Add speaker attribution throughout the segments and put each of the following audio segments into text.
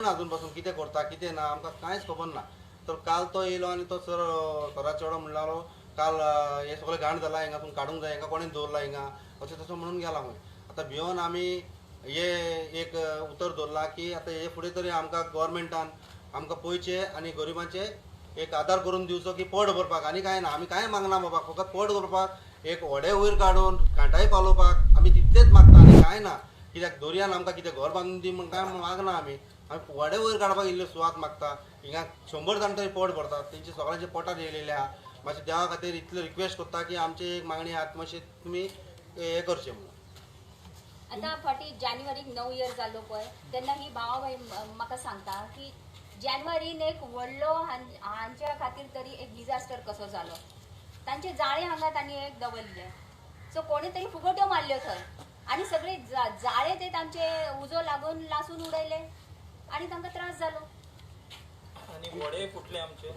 Speaker 1: ना अजून पासून कितें करता कितें ना आमकां कांयच खबर ना. तर काल तो येयलो आनी तो सर सरा चेडो म्हणलो काल हे सगळें घाण जाला हिंगासून काडूंक जाय, हिंगा कोणें दवरला हिंगा अशें तसो म्हणून गेला खंय. आतां भियोन आमी हे एक उतर दवरला की आतां हे फुडें तरी आमकां गव्हर्मेंटान आमकां पयचे आनी गरिबांचे एक आदार करून दिवचो की पोट भरपाक आनी कांय ना. आमी कांय मागना बाबा, फकत पोट भरपाक एक व्हडें वयर काडून कांटाय पालोवपाक आमी तितलेंच मागता आनी कांय ना. कित्याक दर्यान आमकां कितें घर बांदून दी म्हण कांय मागना आमी, आमी व्हडें वयर काडपाक इल्ली सुवात मागता. हिंगा 100 जाण तरी पोट भरतात, तेंचे सगळ्यांचे पोटार येयलेले आहा. मातशें देवा खातीर इतलें रिक्वेस्ट करता की आमची एक मागणी आहा मातशें तुमी हें करचें म्हणून.
Speaker 2: आतां फाटीं जानेवारीक 9 इयर जालो पळय तेन्ना ही भावा भाई म्हाका सांगता की जानेवारीन एक व्हडलो हांच्या खातीर तरी एक डिजास्टर कसो जालो. तांचे जाळे हांगा तांणी एक दवरले, सो कोणी तरी फुगोट्यो मारल्यो थंय आनी सगळे जाळे ते तांचे उजो लागून लासून उडयले आनी तांकां त्रास जालो.
Speaker 3: आनी व्हडेय फुटले आमचे,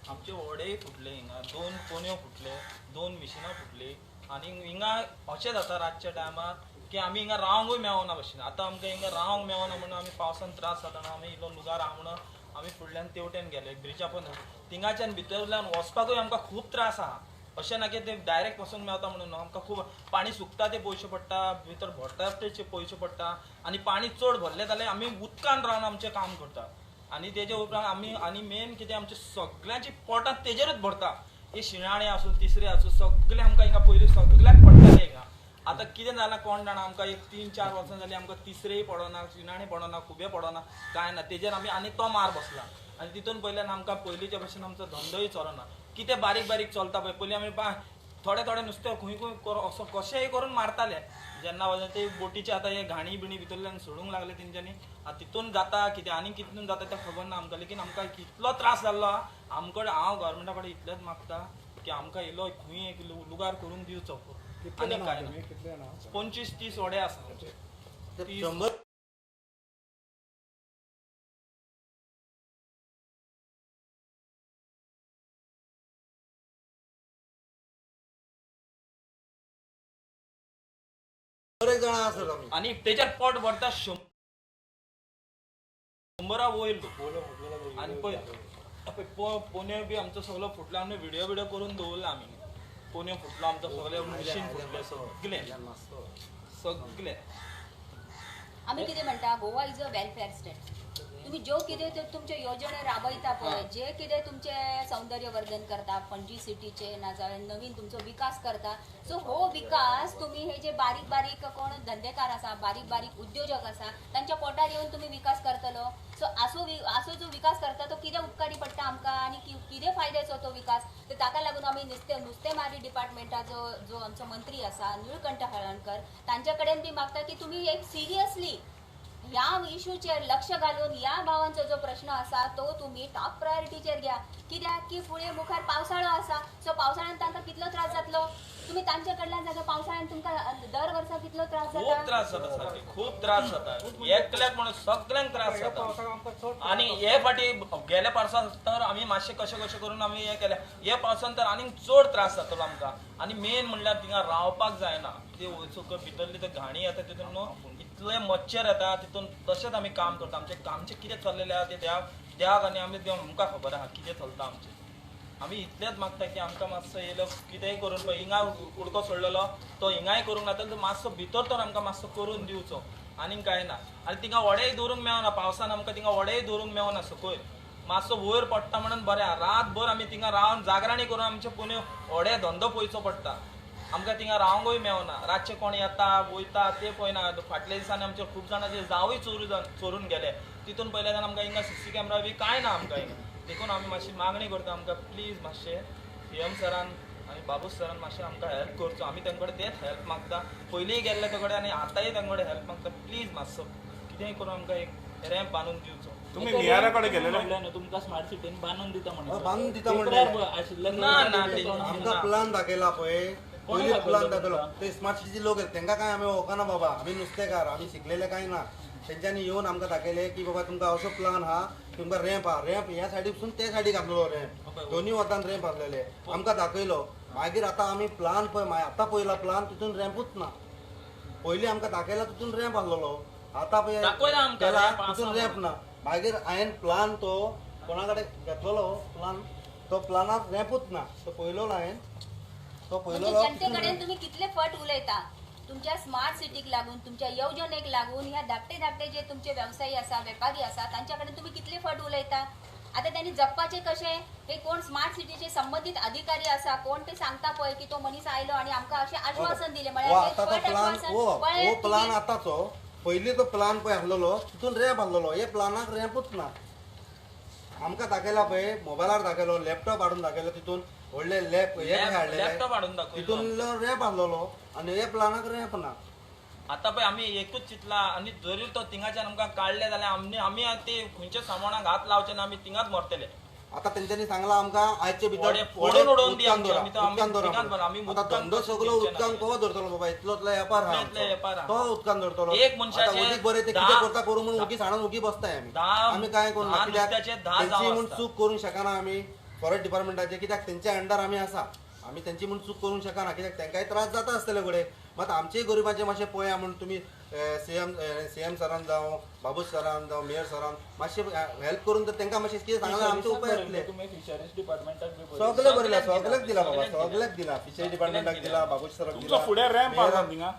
Speaker 3: आमचे व्हडेय फुटले हिंगा, 2 कोन्यो फुटले, 2 मिशिनां फुटली. आनी हिंगा अशें जाता रातच्या टायमार की आमी हिंगा रावंकूय मेळना भशेन. आतां आमकां हिंगा रावंक मेळना म्हणून आमी पावसान त्रास जाता म्हणून आमी इल्लो लुगार आहा म्हणून आमी फुडल्यान तेवटेन गेले ब्रिजा पण. थिंगाच्यान भितरल्यान वचपाकूय आमकां खूब त्रास आहा. अशें ना की ते डायरेक्ट वचूंक मेळता म्हणून, आमकां खूब पाणी सुकता ते पयशे पडटा, भितर भरता ते पयशे पडटा आनी पाणी चड भरलें जाल्यार आमी उदकान रावन आमचें काम करता. आनी तेजे उपरांत आमी आनी मेन कितें आमचे सगळ्यांची पोटां तेजेरूच भरता. हे शिणाणे आसूं तिसरे आसूं सगळे आमकां हिंगा पयलीं सगळ्याक पडटाले हिंगा. आतां कितें जालां कोण जाणा, आमकां एक 3-4 वर्सां जालीं आमकां तिसरेय पडना, शिणाणे पडना, खुबे पडना, कांय ना. तेजेर आमी आनी तो मार बसला आनी तितून पयल्यान आमकां पयलींच्या भशेन आमचो धंदोय चलना. कितें बारीक बारीक चलता पळय, पयलीं आमी थोडे थोडे नुस्तें खंय खंय असो कशेंय करून मारताले. जेन्ना वचून ते बोटीचे आतां हे घाणी बिणी भितरल्यान सोडूंक लागले तेंच्यांनी, आतां तितून जाता कितें आनी कितून जाता तें खबर ना आमकां. लेकीन आमकां कितलो त्रास जाल्लो आहा आमकां. हांव गव्हर्मेंटा कडेन इतलेंच मागता की आमकां इल्लो खंय एक लुगार करून दिवचो. आनी कांय ना. 25-30 व्हडे आसा.
Speaker 1: 100 जाणां आसत आमी
Speaker 3: आनी तेजेर पोट भरता 100 वयर लोक. आनी पळय पोन्यो बी आमचो सगळो फुटलो, आमी व्हिडियो बिडियो करून दवरला आमी. पोन्यो फुटलो आमचो, सगळे मशीन फुटले, सगळे सगळे.
Speaker 2: आमी कितें म्हणटा, Goa is a welfare state. तुम्ही ज्यो कितें तुमच्यो योजण्यो राबयता पळय, जे कितें तुमचें सौंदर्यवर्धन करता पणजी सिटीचे, नाजाल्यार नवीन तुमचो विकास करता, सो हो विकास तुमी हे जे बारीक बारीक कोण धंदेकार आसा, बारीक बारीक उद्योजक आसा तांच्या पोटार येवन तुमी विकास करतलो. सो आसो जो विकास करता तो कितें उपकारी पडटा आमकां आनी कितें फायद्याचो तो विकास. तर ताका लागून आमी नुस्तेमारी डिपार्टमेंटाचो जो आमचो मंत्री आसा निळकंठ हळर्णकर तांच्या कडेन बी मागता की तुमी एक सिरियसली ह्या इशूचेर लक्ष घालून ह्या भावांचो जो प्रश्न आसा तो तुमी टॉप प्रायोरिटीचेर घ्या. कित्याक की फुडें मुखार पावसाळो आसा, सो पावसाळ्यान तांकां कितलो त्रास जातलो. तुमी तांचे कडल्यान जाता पावसाळ्यान तुमकां दर वर्सा कितलो त्रास जाता,
Speaker 3: खूब त्रास जाता सारके, खूब त्रास जाता. एकल्याक म्हणून सगळ्यांक त्रास जाता. आनी हे फाटी गेल्या पावसान तर आमी मातशें कशें कशें करून आमी हें केलें, हे पावसान तर आनीक चड त्रास जातलो आमकां. आनी मेन म्हणल्यार थिंगा रावपाक जायना, ते भितरली ते घाणी येता तितून न्हू इतले मच्छर येता तितून. तशेंच आमी काम करता, आमचें कितें चल्लेलें आहा तें देवाक आनी आमी आमकां खबर आहा कितें चलता आमचें. आमी इतलेंच मागता की आमकां मातसो येयलो कितेंय करून पळय, हिंगा उडको सोडलेलो तो हिंगाय करूंक ना तर मातसो भितर तर आमकां मातसो करून दिवचो, आनीक कांय ना. आनी थिंगा व्हडेय दवरूंक मेळना पावसान, आमकां थिंगा व्हडेय दवरूंक मेळना सकयल, मातसो वयर पडटा म्हणून बरें आहा. रातभर आमी थिंगा रावन जागरणी करून आमचे पुणे व्हडे धंदो पळोवचो पडटा, आमकां थिंगा रावंकूय मेळना. रातचे कोण येता वयता ते पळयना. फाटल्या दिसांनी आमचे खूब जाणांचे जावूय चोरून गेले, तितून पळयले जाल्यार आमकां हिंगा सीसी कॅमेरा बी कांय ना आमकां हिंगा. देखून आमी मातशी मागणी करता, आमकां प्लीज मातशें सीएम सरान आनी बाबू सरान मातशें आमकां हेल्प करचो. आमी तांचे कडेन तेच हेल्प मागता, पयलींय गेल्ले ते कडेन आनी आतांय तांचे कडेन हेल्प मागता. प्लीज मातसो कितेंय करून आमकां एक रॅम्प बांदून दिवचो.
Speaker 4: तुमी नियारा कडेन गेलेले
Speaker 5: तुमकां स्मार्ट सिटीन बांदून दिता म्हणून,
Speaker 1: बांदून दिता म्हणलें
Speaker 5: ना
Speaker 3: ना
Speaker 1: आमकां प्लान दाखयला पळय, पयलीं प्लान दाखयलो ते स्मार्ट सिटीचे लोक तांकां कांय आमी वळखना बाबा, आमी नुस्तेकार, आमी शिकलेले कांय ना. तेंच्यांनी येवन आमकां दाखयलें की बाबा तुमकां असो प्लान आहा, तुमकां रॅम्प आहा, रॅम्प ह्या सायडीकसून ते सायडीक आसलेलो रॅम्प, दोनूय वतान रॅम्प आसलेले आमकां दाखयलो. मागीर आतां आमी प्लान पळय, आतां पळयला प्लान तितून रॅम्पूच ना. पयलीं आमकां दाखयला तितून रॅम्प आसलेलो, आतां पळय तितून रॅम्प ना. मागीर हांवें प्लान तो कोणा कडेन घेतलेलो प्लान, तो प्लानाक रॅपूच ना, तो पळयलो हांवें, तो
Speaker 2: म्हणजे
Speaker 1: पळयलो.
Speaker 2: जनते कडेन तुम्ही कितले फट उलयता. तुमच्या स्मार्ट सिटीक लागून, तुमच्या येवजणेक लागून ह्या धाकटे धाकटे जे तुमचे वेवसायी आसा, वेपारी आसा, तांच्या कडेन तुम्ही कितले फट उलयता. आता त्यांनी जगपाचे कशे हे कोण स्मार्ट सिटीचे संबंधित अधिकारी आसा, कोण ते सांगता पळय की तो मनीस आयलो आनी आमकां अशें आश्वासन दिलें,
Speaker 1: म्हळ्यार फट आश्वासन. हो प्लान आतांचो, पयलीं तो प्लान पळय आसलेलो तितून रॅप आसलेलो, हे प्लानाक रॅपूच ना. आमकां दाखयला पळय, मोबायलार दाखयलो, लॅपटॉप हाडून दाखयलो, तितून व्हडले
Speaker 3: लॅपटॉप हाडून दाखयलो,
Speaker 1: तितून रॅप आसलेलो आनी हे प्लानाक रॅप ना.
Speaker 3: आतां पळय आमी एकूच चिंतला आनी जरी तो थिंगाच्यान आमकां काडले जाल्यार आमी आमी ते खंयच्या सामानाक हात लावचे ना, आमी थिंगाच मरतले.
Speaker 1: आतां तेंच्यांनी सांगलां आमकां आयचे भितर
Speaker 3: फोडून उडोवन दी आमचे, आमी
Speaker 1: आतां धंदो सगलो उदकान को दवरतलो बाबा, इतलो वेपार आहा तो उदकान दवरतलो.
Speaker 3: एक मनशाचे
Speaker 1: उदीक बरें ते कितें करता करूं म्हणून उगी साणून उगी बसताय आमी, आमी कांय करूं ना, कित्याक तेंची म्हूण चूक करूंक शकना आमी फॉरेस्ट डिपार्टमेंटाचे, कित्याक तेंच्या अंडर आमी आसा, आमी तेंची म्हूण चूक करूंक शकना, कित्याक तेंकांय त्रास जाता आसतले घडये. मात आमचेय गरिबांचे मातशें पळया म्हूण तुमी सीएम सरान जावं, बाबूश सरान जावं, मेयर सरान मातशें हेल्प करून तर तेंकां मातशें कितें सांगल्यार आमचे उपाय येतले. सगळे बरयला, सगळ्याक दिला बाबा, सगळ्याक दिला, फिशरी डिपार्टमेंटाक दिला, बाबूश सराक दिला.
Speaker 4: फुडें रॅम्प आसा थिंगा,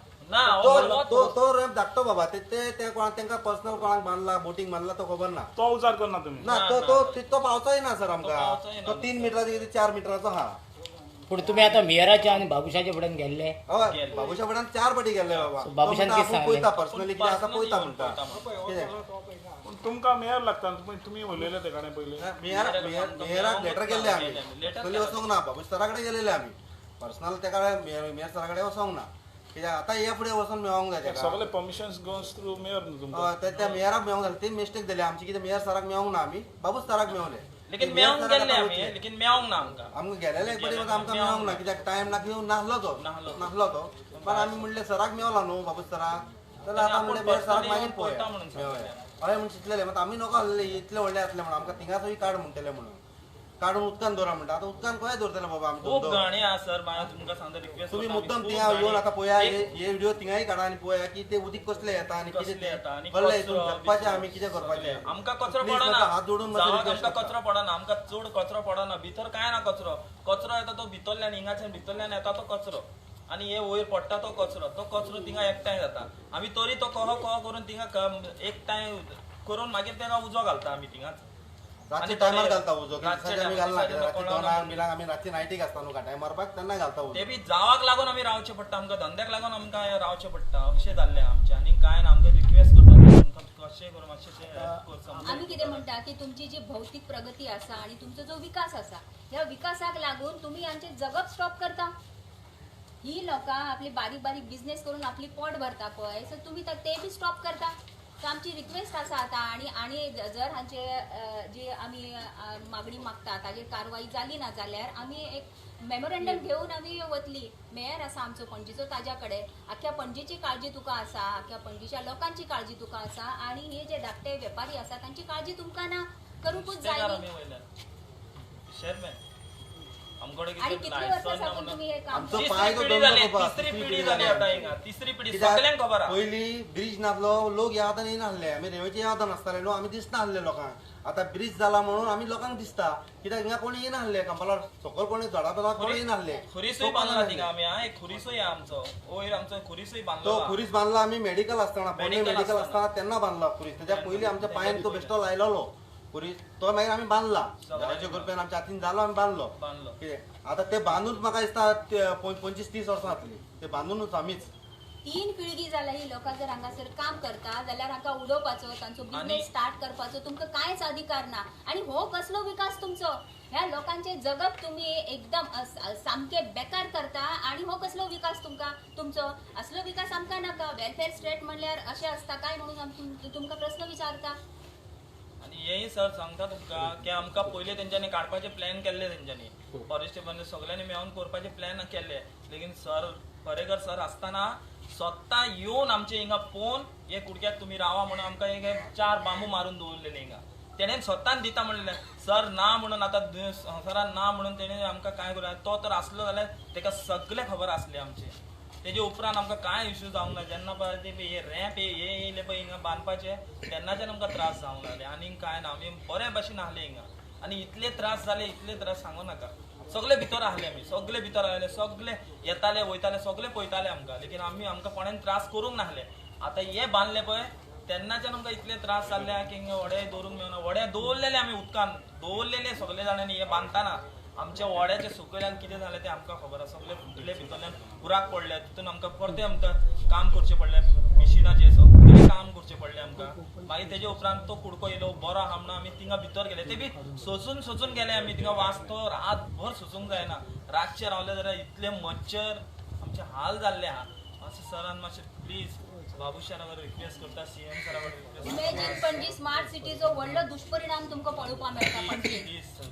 Speaker 1: तो रॅम्प धाकटो बाबा, ते कोणाक तेंकां पर्सनल कोणाक बांदला, बोटींग बांदला तो खबर ना,
Speaker 4: तो उजार करना तुमी
Speaker 1: ना, तो तो पावचोय ना सर आमकां, तो 3 मिटराचो 4 मिटराचो आहा.
Speaker 6: पूण तुमी आतां मेयराच्या आनी बाबुशाच्या फुड्यान गेल्ले?
Speaker 1: हय, बाबुशा फुड्यान 4 फाटी गेल्ले बाबा.
Speaker 6: बाबुशान कितें सांगलें?
Speaker 1: पळयता पर्सनली कितें आसा पळयता म्हणटा.
Speaker 4: पूण तुमकां मेयर लागता, तुमी उलयले ते कडेन पयलीं.
Speaker 1: मेयराक लेटर गेल्ले आमी, पर्सनली वचोंक ना, बाबूश सरा कडेन गेलेले आमी पर्सनल, तेका मेयर सरा कडेन वचोंक ना, कित्याक आतां हे फुडें वचोन मेळोंक जाय तेका.
Speaker 4: सगळे परमिशन्स गोज थ्रू मेयर न्हू तुमकां.
Speaker 1: हय, त्या मेयराक मेळोंक जाय, ती मिस्टेक जाली आमची, कितें मेयर सराक मेळोंक ना आमी, बाबूश सराक मेवले.
Speaker 3: लेकिन मेळोंक गेल्ले आमी, लेकिन मेळोंक ना आमकां,
Speaker 1: आमकां गेलेले एक फावटी आमकां मेळोंक ना, कित्याक टायम ना, कितें नासलो तो, नासलो तो. पण आमी म्हणलें सराक मेवला न्हू बाबूश सराक, जाल्यार आतां म्हणलें मेयर सराक मागीर पळोवया मेवया अशें म्हूण चिंतलेलें. मात आमी नको आसलें इतले व्हडले आसले म्हणून आमकां थिंगासरूय काड म्हणटले म्हणून, काडून उदकान दवरा म्हणटा. आतां उदकान खंय दवरतले बाबा आमी?
Speaker 3: खूब घाणी आसा सर, मागीर तुमकां सांगता रिक्वेस्ट,
Speaker 1: तुमी मुद्दम थिंगा येवन आतां पळया, हे व्हिडिओ थिंगाय काडा आनी पळया की ते उदीक कसलें येता आनी कितें तें कसलें हितून जगपाचें आमी कितें करपाचें.
Speaker 3: आमकां कचरो पडना,
Speaker 1: हात जोडून
Speaker 3: आमकां कचरो पडना, आमकां चड कचरो पडना, भितर कांय ना कचरो, कचरो येता तो भितरल्यान, हिंगाच्यान भितरल्यान येता तो कचरो, आनी हे वयर पडटा तो कचरो, तो कचरो थिंगा एकठांय जाता. आमी तरी तो कहो कहो करून थिंगा एकठांय करून मागीर तेका उजो घालता आमी थिंगाच.
Speaker 1: रातचे टायमार घालता उजो, आमी घालना, रातचे 2 बिलांक आमी रातचे नायटीक आसता न्हू घांटाय मारपाक, तेन्ना घालता उजो.
Speaker 3: ते बी जावाक लागून आमी रावचें पडटा, आमकां धंद्याक लागून आमकां रावचें पडटा, अशें जाल्लें आमचें. आनी कांय ना, आमकां रिक्वेस्ट करता तुमकां कशें करून मातशें तें.
Speaker 2: आमी कितें म्हणटा की तुमची जी भौतीक प्रगती आसा आनी तुमचो जो विकास आसा, ह्या विकासाक लागून तुमी आमचें जगप स्टॉप करता. ही लोकां आपली बारीक बारीक बिजनेस करून आपली पोट भरता पळय, सो तुमी ते बी स्टॉप करता. सो आमची रिक्वेस्ट आसा आतां, आनी आनी जर हांचे जी आमी मागणी मागता ताजेर कारवाई जाली ना जाल्यार आमी एक मेमोरेंडम घेवन आमी वतली. मेयर आसा आमचो पणजेचो, ताज्या कडेन आख्ख्या पणजेची काळजी तुका आसा, आख्ख्या पणजेच्या लोकांची काळजी तुका आसा, आनी हे जे धाकटे वेपारी आसा तांची काळजी तुमकां ना करूंकूच जाय. आनी कितले वर्सां साकून तुमी हें काम?
Speaker 1: पयलीं ब्रिज नासलो, लोक ह्या वाटेन येयनासले, आमी रेंवेचे ह्या वाटेन आसताले न्हू, आमी दिसनासले लोकांक. आतां ब्रिज जाला म्हणून आमी लोकांक दिसता, कित्याक हिंगा कोण येयनासले, कंपालार सकयल कोण झाडां पेडां कोण येयनासले.
Speaker 3: खुरीसूय बांदला थिंगा आमी, एक खुरीसूय आमचो वयर आमचो खुरीसूय बांदलो,
Speaker 1: तो खुरीस बांदला आमी मेडिकल आसतना, पोरणे मेडिकल आसतना तेन्ना बांदला खुरीस. तेच्या पयलीं आमच्या पांयान तो बेश्टो लायलेलो खुरीस, तो मागीर आमी बांदला, देवाच्या कृपेन आमच्या हातीन जालो, आमी बांदलो. कितें आतां ते बांदून म्हाका दिसता 25-30 वर्सां जातलीं ते बांदूनच आमीच.
Speaker 2: 3 पिळगी जाल्या ही लोकां जर हांगासर काम करता जाल्यार हांकां उडोवपाचो, तांचो बिजनेस स्टार्ट करपाचो तुमकां कांयच अधिकार ना. आनी हो कसलो विकास तुमचो? ह्या लोकांचें जगप तुमी एकदम सामकें बेकार करता, आनी हो कसलो विकास तुमकां तुमचो? असलो विकास आमकां नाका. वेलफेअर स्टेट म्हणल्यार अशें आसता काय म्हणून आमी तुमकां प्रस्न विचारता.
Speaker 3: आनी हेंय सर सांगता तुमकां की आमकां पयलीं तेंच्यांनी काडपाचे प्लॅन केल्ले, तेंच्यांनी फॉरेस्ट डिपार्टमेंट सगळ्यांनी मेळोन करपाचे प्लॅन केल्ले, लेगीन सर परेकर सर आसतना स्वता येवन आमचे हिंगा पळोवन हे कुडक्याक तुमी रावा म्हणून आमकां एक 4 बांबू मारून दवरलेले हिंगा. तेणेन स्वतान दिता म्हणलें सर ना म्हणून, आतां सरान ना म्हणून तेणें आमकां कांय करूं, तो तर आसलो जाल्यार तेका सगळें खबर आसलें आमचें. तेजे उपरांत आमकां कांय इश्यू जावंक ना. जेन्ना पळय ते हे रॅम्प हे येयले पळय हिंगा बांदपाचे तेन्नाच्यान आमकां त्रास जावंक लागले. आनीक कांय ना, आमी बरे भाशेन आहले हिंगा आनी इतले त्रास जाले, इतले त्रास सांगू नाका. सगळे भितर आहले आमी, सगळे भितर आहले, सगळे येताले वयताले, सगळे पळयताले आमकां, लेकीन आमी आमकां कोणेन त्रास करूंक नासले. आतां हे बांदले पळय तेन्नाच्यान आमकां इतले त्रास जाल्ले की हिंगा व्हडे दवरूंक मेळना. व्हडे दवरलेले आमी उदकान दवरलेले सगळे जाणांनी. हे बांदतना आमच्या व्हड्याच्या सकयल्यान कितें जालें तें आमकां खबर आसा. सगळे फुटले, भितरल्यान उराक पडले, तितून आमकां परतें आमकां काम करचें पडलें, मिशिनाचें सगळें काम करचें पडलें आमकां. मागीर तेजे उपरांत तो कुडको येयलो बरो आहा म्हणून आमी थिंगा भितर गेले, ते बी सोसून सोसून गेले आमी. थिंगा वाचतो रातभर सोसूंक जायना, रातचे रावले जाल्यार इतले मच्छर, आमचे हाल जाल्ले आहा. मातशें सरान मातशें प्लीज बाबूशारा कडेन रिक्वेस्ट करता, सीएम सरा कडेन रिक्वेस्ट.
Speaker 2: इमॅजीन पणजी स्मार्ट सिटीचो व्हडलो दुष्परिणाम तुमकां पळोवपाक मेळटा Panaji.
Speaker 3: Please sir,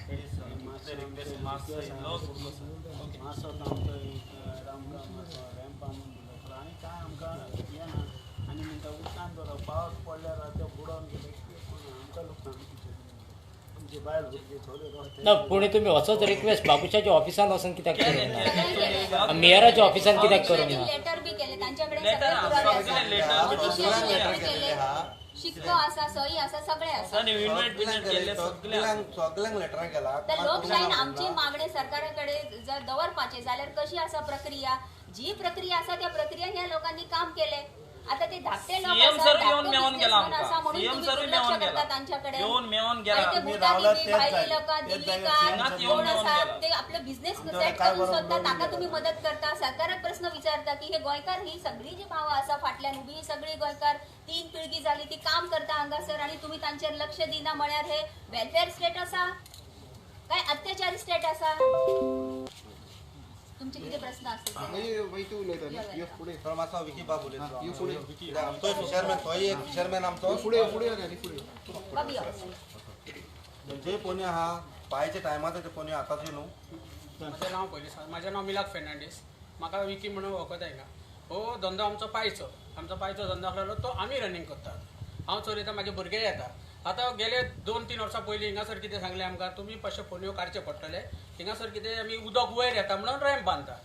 Speaker 3: please sir, मातशें रिक्वेस्ट, मातसो इल्लो कुडको सर.
Speaker 7: मातसो आमचो एक आमकां मातसो रॅम्प बांदून दिलो तर आनी कांय आमकां हें ना. आनी म्हणटा उदकान धरो पावस पडल्यार ते बुडोवन गेले, आमकां लुकसाण, आमची बायल भुरगीं सगळे रस्ते.
Speaker 6: ना पूण तुमी असोच रिक्वेस्ट बाबूशाच्या ऑफिसान वचून कित्याक करूंक ना, मेयराच्या ऑफिसान कित्याक करूंक ना?
Speaker 2: लेटर बी केले तांच्या कडेन,
Speaker 3: लेटर
Speaker 2: सगळे
Speaker 3: आसा,
Speaker 2: पुरावे
Speaker 3: सगळे लेटर
Speaker 2: आसा,
Speaker 3: बी
Speaker 2: ऑफिशियल
Speaker 3: सगळे
Speaker 2: लेटर
Speaker 1: केलेले
Speaker 2: केले,
Speaker 1: आहा.
Speaker 2: शिक्को आसा, सही आसा, सगळे आसा.
Speaker 3: सर इन्वायट बिनवायट केल्ले सगळे आसा.
Speaker 1: सगल्यांक लेटरां केला.
Speaker 2: तर लोकशायेन आमची मागणी सरकारा कडेन जर दवरपाची जाल्यार कशी आसा प्रक्रिया, जी प्रक्रिया आसा त्या प्रक्रियेन ह्या लोकांनी काम केलें. आता ते धाकटे लोक
Speaker 3: सीएम
Speaker 2: आसा,
Speaker 3: सर येवन
Speaker 2: धाकटो
Speaker 3: मेळोन गेला
Speaker 2: बिझनेसमॅन आसा
Speaker 3: आमकां.
Speaker 2: म्हणून
Speaker 3: सीएम
Speaker 2: तुमी
Speaker 3: सर
Speaker 2: दुर्लक्ष
Speaker 3: मेळोन
Speaker 2: करता
Speaker 3: गेला,
Speaker 2: तांच्याकडे.
Speaker 3: येवन मेळोन
Speaker 2: आणि
Speaker 3: गेला.
Speaker 2: ते
Speaker 7: आमी
Speaker 2: भुतां
Speaker 7: रावला
Speaker 2: दिली,
Speaker 7: तेच
Speaker 2: भायले
Speaker 7: जाग्यार,
Speaker 2: लोक,
Speaker 7: तेच
Speaker 2: दिल्लीकार
Speaker 7: जाग्यार
Speaker 3: येवन
Speaker 2: कोण
Speaker 3: मेळोन
Speaker 2: आसा
Speaker 3: गेला.
Speaker 2: ते आपलो बिझनेस
Speaker 7: आमच्या
Speaker 2: सेट
Speaker 7: काय
Speaker 2: करून
Speaker 7: बरोबर
Speaker 2: सोदता,
Speaker 7: उलोवन
Speaker 2: ताका
Speaker 7: गेला.
Speaker 2: तुमी मदत करता. सरकाराक प्रस्न विचारता की हे गोंयकार ही सगळी जी भावां आसा फाटल्यान उबी, ही सगळी गोंयकार 3 पिळगी जाली ती काम करता हांगासर आनी तुमी तांचेर लक्ष दिना म्हळ्यार हे वेलफेअर स्टेट आसा काय अत्याचारी स्टेट आसा? तुमचे कितें प्रस्न आसतील?
Speaker 1: सर मातसो विकी बाब उलयतलो. आमचोय फिशरमॅन, तोय एक फिशरमॅन आमचो.
Speaker 2: बाब यो.
Speaker 1: जे पोन्यो आहा पायच्या टायमार ते पोन्यो आतांचे न्हू.
Speaker 8: म्हजें नांव पयलीं सांग, म्हाजें नांव मिलाक फेर्नांडीस. म्हाका विकी म्हणून वळखता हिंगा. हो धंदो आमचो पायचो, आमचो पायचो धंदो आसलेलो तो आमी रनींग करतात. हांव चलयता, म्हाजे भुरगे येता. आतां गेले 2-3 वर्सां पयलीं हिंगासर कितें सांगलें आमकां, तुमी पांचशे पोन्यो काडचे पडटले, हिंगासर कितें आमी उदक वयर येता म्हणून रॅम्प बांदता,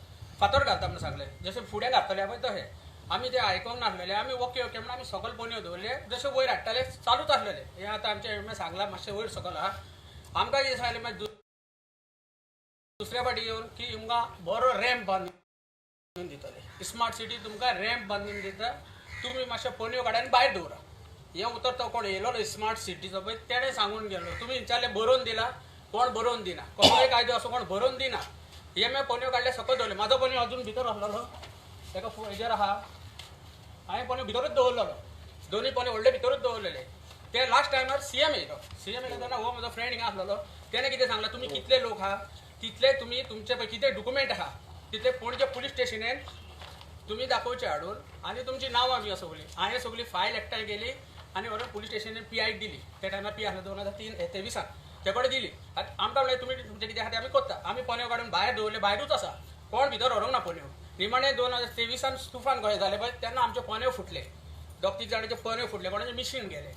Speaker 8: फातर घालता म्हणून सांगलें. जशें फुडें घातले पळय तशें आमी ते आयकोंक नासलेले. आमी ओके ओके म्हणून आमी सकयल पोन्यो दवरले, जशें वयर हाडटाले चालूच आसलेले. हें आतां आमचें सांगलां मातशें वयर सकयल आहा. आमकां कितें सांगलें मागीर दुसऱ्या फाटी येवन की तुमकां बरो रॅम्प बांदून दितले, स्मार्ट सिटी तुमकां रॅम्प बांदून दिता, तुमी मातशे पोन्यो काडा आनी भायर दवरा. हें उतर तो कोण येयलो न्हय स्मार्ट सिटीचो पळय तेणें सांगून गेलो. तुमी विचारलें बरोवन दिला, कोण बरोवन दिना, कसलोय कायदो असो कोण बरोवन दिना. हे मागीर पोन्यो काडले सकयल दवरले. म्हाजो पोन्यो अजून भितर आसलेलो, ताका हेजेर आहा, हांवें पोन्यो भितरूच दवरलेलो, दोनूय पोन्यो व्हडले भितरूच दवरलेले. ते लास्ट टायमार सीएम येयलो, सीएम येयलो तेन्ना हो म्हजो फ्रेंड हिंगा आसलेलो, तेणें कितें सांगलें, तुमी कितले लोक आहा तितले तुमी तुमचे पळय कितें डॉक्युमेंट आहा तितले पणजे पुलीस स्टेशनान तुमी दाखोवचे हाडून आनी तुमची नांवां बी सगळीं. हांवें सगळी फायल एकठांय केली आनी व्हरून पुलीस स्टेशनान पी आयक दिली. त्या टायमार पी आसलो 2023 ते कडेन दिली. आतां आमकां म्हणलें तुमी तुमचें कितें आहा तें आमी करता. आमी पोन्यो काडून भायर दवरले, भायरूच आसा, कोण भितर व्हरूंक ना पोन्यो. निमाणें 2023 तुफान कशें जालें पळय तेन्ना आमचे पोन्यो फुटले, 2-3 जाणांचे पोन्यो फुटले, कोणाचें मिशीन गेलें.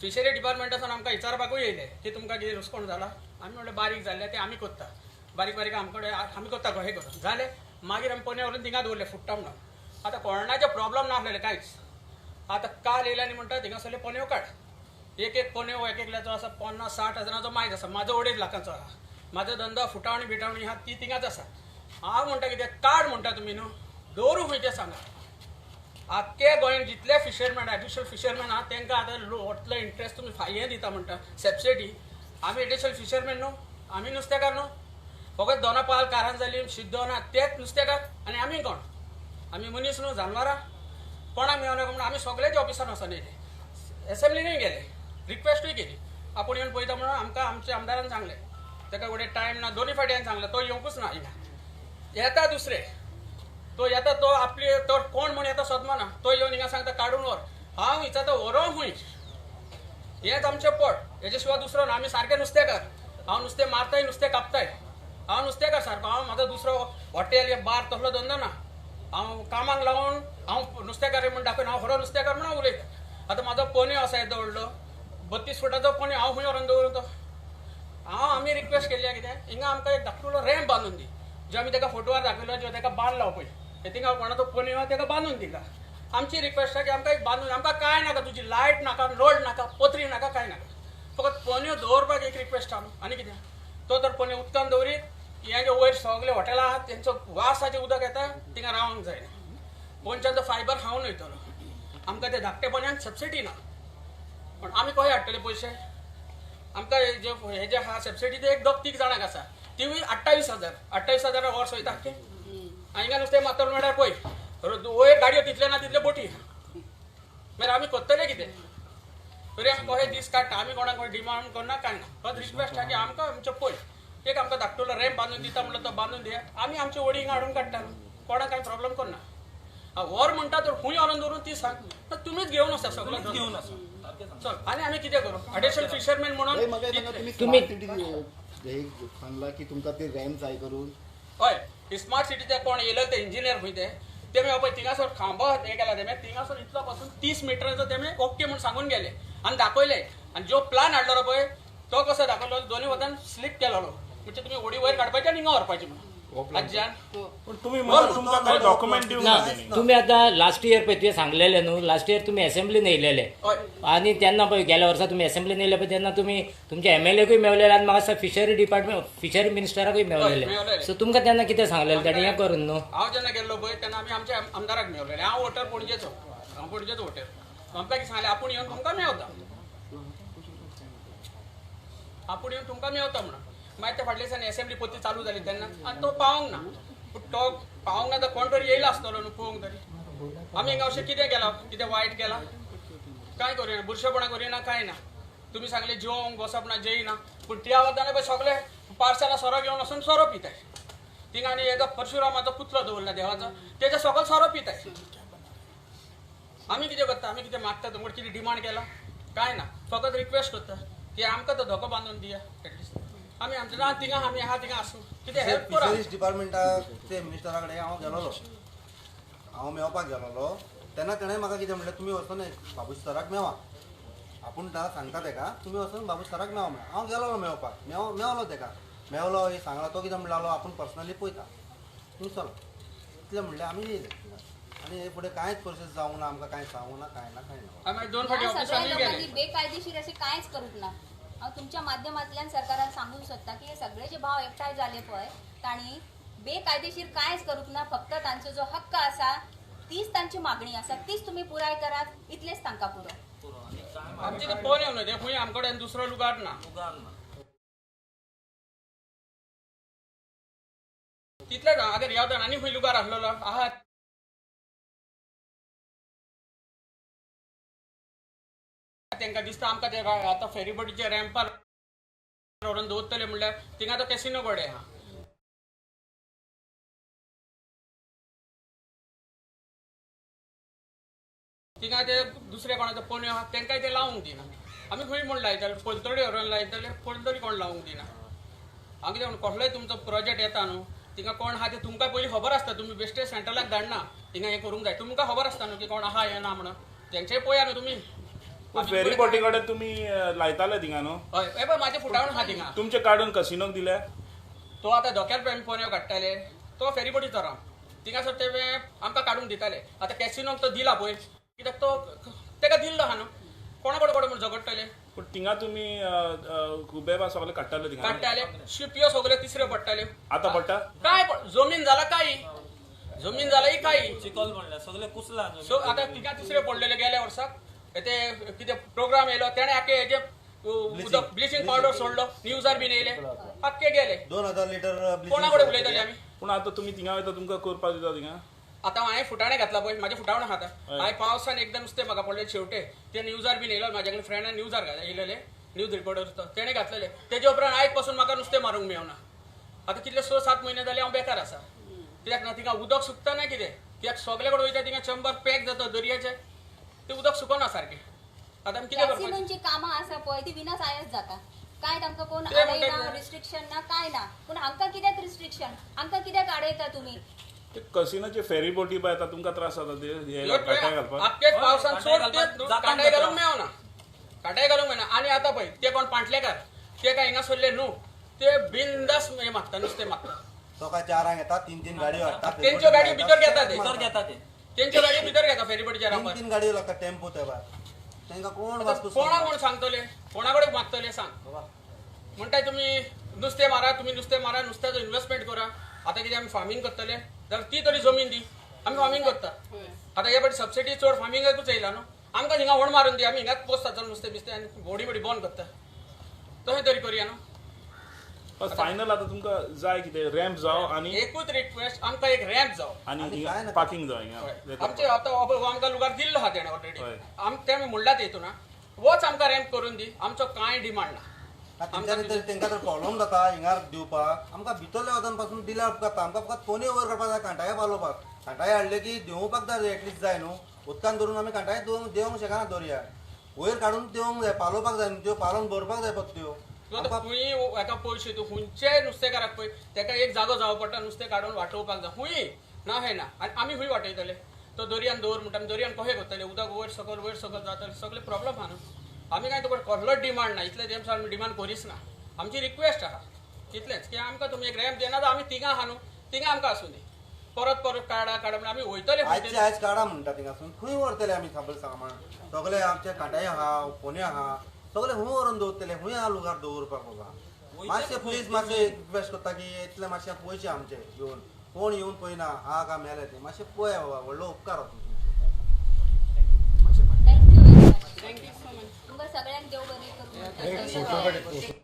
Speaker 8: फिशरी डिपार्टमेंटासून आमकां विचारपाकूय येयले की तुमकां कितें लुकसाण जालां. आमी म्हणलें बारीक जाल्लें तें आमी करता, बारीक बारीक आमकडे आमी करता कशें करून जालें. मागीर आमी पोन्यो व्हरून थिंगा दवरले फुट्टा म्हणून. आतां कोणाचे प्रॉब्लम नासलेले कांयच. आतां काल येयले आनी म्हणटा थिंगासरले पोन्यो काड, एक एक पोन्यो एक एकल्याचो आसा 50-60 हजारांचो मायज आसा, म्हाजो 2.5 लाखांचो आहा. म्हाजो धंदो फुटावणी बिटावणी आहा ती थिंगाच आसा. हांव म्हणटा कितें काड म्हणटा तुमी न्हू, दवरूं खंय तें सांगा. आख्खे गोंयांत जितले फिशरमॅन एडिशनल फिशरमॅन आहा तांकां आतां व्हडलो इंट्रस्ट तुमी हें दिता म्हणटा सबसिडी. आमी एडिशनल फिशरमॅन न्हू, आमी नुस्तेकार न्हू, फकत दोनापाल कारांजाली शिद्दोना तेच नुस्तेकार. आनी आमी कोण? आमी मनीस न्हू, जानवरां. कोणाक मेळना म्हणून आमी सगळ्याच्या ऑफिसान वचोन येयले, एसेंब्लीनूय गेले, रिक्वेस्टूय केली, आपूण येवन पळयता म्हणून आमकां आमच्या आमदारान सांगलें. ताका फुडें टायम ना, दोनूय फावटी हांवें सांगलें, तो येवंकूच ना हिंगा. येता दुसरे तो येता, तो आपली तो कोण म्हूण येता सोदमाना, तो येवन हिंगा सांगता काडून व्हर. हांव विचारता व्हरोंक खंय, हेंच आमचें पोट, हेजे शिवाय दुसरो ना. आमी सारके नुस्तेकार, हांव नुस्तें मारताय, नुस्तें कापताय, हांव नुस्तेकार सारको. हांव म्हाजो दुसरो हॉटेल या बार तसलो धंदो ना. हांव कामाक लावन हांव नुस्तेकार म्हूण दाखयना, हांव खरो नुस्तेकार म्हूण हांव उलयता. आतां म्हाजो पोन्यो आसा येदो व्हडलो 32 फुटाचो पोन्यो, हांव खंय व्हरोन दवरूं तो? हांव आमी रिक्वेस्ट केल्ली कितें, हिंगा आमकां एक धाकटुलो रॅम्प बांदून दी, जो आमी ताका फोटवार दाखयलो जो ताका बांदला पळय थिंगा कोणाचो पन्यो आहा ताका बांदून दिला. आमची रिक्वेस्ट आहा की आमकां एक बांदून, आमकां कांय नाका, तुजी लायट नाका, रोड नाका, पत्री नाका, कांय नाका, फकत पन्यो दवरपाक एक रिक्वेस्ट आहा. आनी कितें तो तर पन्यो उदकान दवरीत हे जे वयर सगळे हॉटेलां आहात तेंचो वासाचें उदक येता थिंगा रावंक जायना. पोनच्यान तो फायबर खावन वयतलो. आमकां ते धाकटे पन्यांक सबसिडी ना, पूण आमी खंय हाडटले पयशे? आमकां जे हे जे आहा सबसिडी ते एक 2-3 जाणांक आसा, तिवूय 28,000 28,000 वर्स वयता आख्खें. हिंगा नुस्तें मातोर म्हणल्यार पळय वयर गाडयो तितले ना तितले बोटी, मागीर आमी करतले कितें? तरी आमी कशे दीस काडटा, आमी कोणाक कोण डिमांड करना कांय ना. फक्त रिक्वेस्ट आहा की आमकां आमचें पळय एक आमकां धाकटुलो रॅम्प बांदून दिता म्हणल्यार तो बांदून दिया, आमी आमची वडी हिंगा हाडून काडटा, कोणाक कांय प्रॉब्लम करना. व्हर म्हणटा तर खूंय व्हरून दवरून ती सांग, तुमीच घेवन आसा सगळें
Speaker 3: घेवन आसा.
Speaker 8: चल आनी आमी कितें करूं? एडिशनल फिशरमॅन म्हणून
Speaker 6: तुमी
Speaker 9: सांगला की तुमकां ते रॅम्प जाय करून.
Speaker 8: हय, स्मार्ट सिटीचे कोण येयले ते इंजिनियर खंय ते तेमी पळय थिंगासर खांबो हें केला तेमी थिंगासर इतलो पासून 30 मिटरांचो तेमी ओके म्हूण सांगून गेले आनी दाखयले. आनी जो प्लान हाडलेलो पळय तो कसो दाखयलो, दोनूय वतान स्लीप केलेलो, म्हणजे तुमी होडी वयर काडपाची आनी हिंगा व्हरपाची म्हणून.
Speaker 6: तुम्ही आता लास्ट इयर पळय तुवें सांगलेलें न्हू, लास्ट इयर तुमी एसेंब्लीन येयलेले आनी तेन्ना पळय गेल्या वर्सा तुमी एसेंब्लीन येयले पळय तेन्ना तुमी तुमच्या एमएलएकूय मेवलेले आनी म्हाका दिसता फिशरी डिपार्टमेंट फिशरी मिनिस्टराकूय मेवलेले. सो तुमकां तेन्ना कितें सांगलेलें ताणें हें करून न्हू?
Speaker 8: हांव जेन्ना गेल्लो पळय तेन्ना आमी आमच्या आमदाराक मेवलेले. हांव वोटर पणजेचो, हांव पणजेचो वोटर. आमकां कितें सांगलें, आपूण येवन तुमकां मेवता, आपूण येवन तुमकां मेवता म्हणून. मागीर ते फाटल्या दिसांनी एसेंब्ली पत्ती चालू जाली तेन्ना आनी तो पावोंक ना, पूण तो पावोंक ना तर कोण तरी येयला आसतलो न्हू पळोवंक तरी. आमी हिंगा अशें कितें केलां, कितें वायट केलां? कांय करिना, बुरशेपणां करिना, कांय ना. तुमी सांगलें जेवंक बसप ना, जेयना, पूण त्या वतान पळय सगळे पार्सलां सोरो घेवन वचून सोरो पिताय थिंगा. आनी एका परशुरामाचो पुतलो दवरला देवाचो, तेज्या सगळे सोरो पिताय. आमी कितें करता? आमी कितें मागता तुमकां? कितें डिमांड केला? कांय ना. फकत रिक्वेस्ट करता की आमकां तो धोको बांदून दिया एटलिस्ट. आमी आमच्या ना थिंगा आमी आहा थिंगा आसूं कितें हेल्प करा.
Speaker 1: फिशरीज डिपार्टमेंटाचे मिनिस्टरा कडेन हांव गेलोलो, हांव मेवपाक गेलोलो तेन्ना तेणें म्हाका कितें म्हणलें, तुमी वचून बाबूश सराक मेवा, आपूण सांगता तेका तुमी वचून बाबूश सराक मेवा म्हणलें. हांव गेलोलो मेवपाक, मेवलो तेका, मेवलो हे सांगला तो कितें म्हणलो आपूण पर्सनली पळयता, तुमी चलो इतलें म्हणलें. आमी येयले आनी हे फुडें कांयच प्रोसेस जावंक ना, आमकां कांय सांगूंक ना, कांय ना, कांय ना.
Speaker 8: दोन फावटी
Speaker 2: बेकायदेशीर अशें कांयच करूंक ना. हांव तुमच्या माध्यमांतल्यान सरकाराक सांगूंक सोदता की हे सगळे जे भाव एकठांय जाले पळय तांणी बेकायदेशीर कांयच करूंक ना. फक्त तांचो जो हक्क आसा तीच तांची मागणी आसा, तीच तुमी पुराय करात, इतलेच तांकां पुरो.
Speaker 8: आमचे ते पोन येवन ते खंय आमचे कडेन दुसरो लुगार ना, तितलेच. अगर ह्या आनी खंय लुगार आसलेलो आहा तांकां दिसता आमकां ते आतां फेरीबोटीचे रॅम्पार व्हरून दवरतले म्हणल्यार थिंगा तो कॅसिनो कडेन आहा. थिंगा ते दुसरे कोणाचो पोन्यो आहा तांकांय ते लावंक दिना. आमी खंय म्हूण लायतले? पलतडी व्हरून लायतले, पलतडी कोण लावंक दिना. हांव कितें म्हण, कसलोय तुमचो प्रोजेक्ट येता न्हू थिंगा कोण आहा ते तुमकां पयलीं खबर आसता. तुमी बेश्टे सेंट्रलाक धाडना थिंगा हें करूंक जाय, तुमकां खबर आसता न्हू की कोण आहा हें ना म्हणून. तेंचें पळया न्हू तुमी.
Speaker 4: फेरी बोटी कडेन तुमी लायताले थिंगा न्हू?
Speaker 8: हय, हे पळय म्हाजें फुटावण आहा थिंगा.
Speaker 4: तुमचें काडून कसिनोक दिले?
Speaker 8: तो आतां धोक्यार पळय आमी पोन्यो काडटाले, तो फेरी बोटीचो राम थिंगासर ते आमकां काडूंक दिताले. आतां कॅसिनोक तो दिला पळय, कित्याक तो तेका दिल्लो आहा न्हू, कोणा कडेन कोण म्हूण झगडटले.
Speaker 4: पूण थिंगा तुमी खुबे बा सगळे काडटाले थिंगा?
Speaker 8: काडटाले, शिपयो सगळे तिसऱ्यो पडटाल्यो.
Speaker 4: आतां पडटा
Speaker 8: काय? जमीन जाला काय, जमीन जाला ही काय
Speaker 3: चिखल पडला सगळे कुसला.
Speaker 8: सो आतां थिंगा तिसऱ्यो पडलेले गेल्या वर्साक ते कितें प्रोग्राम येयलो तेणें आख्खे हेजे उदक ब्लिचींग पावडर सोडलो, न्यूजार बीन येयले, आख्खे गेले
Speaker 1: 2000 लिटर.
Speaker 8: कोणा कडेन उलयतले आमी?
Speaker 4: पूण आतां तुमी थिंगा वयता तुमकां करपाक दिता थिंगा?
Speaker 8: आतां हांवें फुटाणे घातला पळय, म्हाजें फुटावण आहा. आतां हांवें पावसान एकदम नुस्तें म्हाका पडलें शेवटे, ते न्यूजार बीन येयलो, म्हाज्या कडेन फ्रेंडान न्यूजार येयलेले, न्यूज रिपोर्टर तो, तेणें घातलेले. तेजे उपरांत आयज पासून म्हाका नुस्तें मारूंक मेळना. आतां कितले 6-7 म्हयने जाले हांव बेकार आसा. कित्याक ना थिंगा उदक सुकता ना कितें, कित्याक सगळे कडेन वयता थिंगा चंबर पॅक जाता दर्याचें, ते उदक सुकना सारकें. आतां आमी कितें करपाचें?
Speaker 2: कॅसिनोंची कामां आसा पळय ती विना सायस जाता, कांय तांकां कोण आडयना, रिस्ट्रिक्शन ना, कांय ना. पूण हांकां कित्याक रिस्ट्रिक्शन, हांकां कित्याक आडयता तुमी?
Speaker 4: ते कसिनोचे फेरी बोटी पळय आतां तुमकां त्रास जाता ते कांटे घालपाक.
Speaker 8: आख्खेच पावसान चड ते कांटे घालूंक मेळना, कांटे घालूंक मेळना. आनी आतां पळय ते कोण पांटलेकार ते काय हिंगा सोडले न्हू, ते बिंदास हें मागता, नुस्तें मागता.
Speaker 1: सकाळ 4 येता, 3-3 गाडयो हाडटा.
Speaker 8: तेंच्यो गाडयो भितर घेता ते.
Speaker 3: भितर घेता ते.
Speaker 8: तेंच्यो गाडयो भितर घेता फेरीबोटीच्या रांपार.
Speaker 1: 3-3 गाडयो लागता टेम्पो ते भायर. तांकां कोण वासपूस
Speaker 8: कोणाक कोण सांगतले, कोणा कडेन मागतले सांग. म्हणटा तुमी नुस्तें मारा, तुमी नुस्तें मारा, नुस्त्याचो इन्वेस्टमेंट करा. आतां कितें आमी फार्मींग करतले जाल्यार ती तरी जमीन दी, आमी फार्मींग करता. आतां हे फावटी सबसिडी चड फार्मिंगाकूच येयला न्हू, आमकां हिंगा होण मारून दी, आमी हिंगाच पोसता चल नुस्तें बिस्तें आनी व्हडी व्हडी बंद करता, तशें तरी करुया न्हू.
Speaker 4: फायनल आतां तुमकां जाय कितें? रॅम्प जावं आनी
Speaker 8: एकूच रिक्वेस्ट, आमकां एक रॅम्प जावं
Speaker 4: आनी पार्किंग जावं हिंगा.
Speaker 8: आमचे आतां आमकां लुगार दिल्लो आहा तेणें ऑलरेडी, तें आमी म्हणलां तेतून वच आमकां रॅम्प करून दी, आमचो कांय डिमांड ना.
Speaker 1: तेंकां तर प्रॉब्लम जाता हिंगार दिवपाक, आमकां भितरल्या वचून पासून दिल्यार उपकारता. आमकां फकत कोणय वयर काडपाक जाय, कांटाळे पालोवपाक. कांटाळे हाडले की देंवोवपाक जाय, एटलिस्ट जाय न्हू. उदकान धरून आमी कांटाळे देंवोंक शकना दर्यार, वयर काडून देंवोंक जाय, पालोवपाक जाय, त्यो पालोवन भरपाक जाय पत्त्यो.
Speaker 8: खंय हेका पयशे तूं खंयच्याय नुस्तेकाराक पळय तेका एक जागो जावो पडटा, नुस्तें काडून वाटोवपाक जाय. खूंय ना हें ना, आनी आमी खूंय वाटयतले? तो दर्यान दवर म्हणटा, आमी दर्यान कशें करतले? उदक वयर सकयल जातलें, सगळे प्रॉब्लम आहा न्हू. आमी कांय तुका कसलोच डिमांड ना, इतले तेंप आमी डिमांड करीच ना. आमची रिक्वेस्ट आहा तितलेंच की आमकां तुमी एक रॅम्प दिना जाल्यार आमी तिगां आहा न्हू, तिगां आमकां आसूं दी. परत परत काडा काडा म्हणल्यार आमी वयतले.
Speaker 1: आयचे आयज काडा म्हणटा थिंगासून, खंय व्हरतले आमी सगळे सामान? सगळे आमचे कांटाळे आहा, फोने आहा, सगळे खंय व्हरून दवरतले? खंय आहा लुगार दवरपाक बाबा? मातशें प्लीज मातशें रिक्वेस्ट करता की इतलें मातशें पयशे आमचे घेवन कोण येवन पळयना हा काय मेले ते, मातशें पळया बाबा, व्हडलो उपकार आसा.
Speaker 2: Thank you very much. तुमकां सगळ्यांक देव बरें करूं.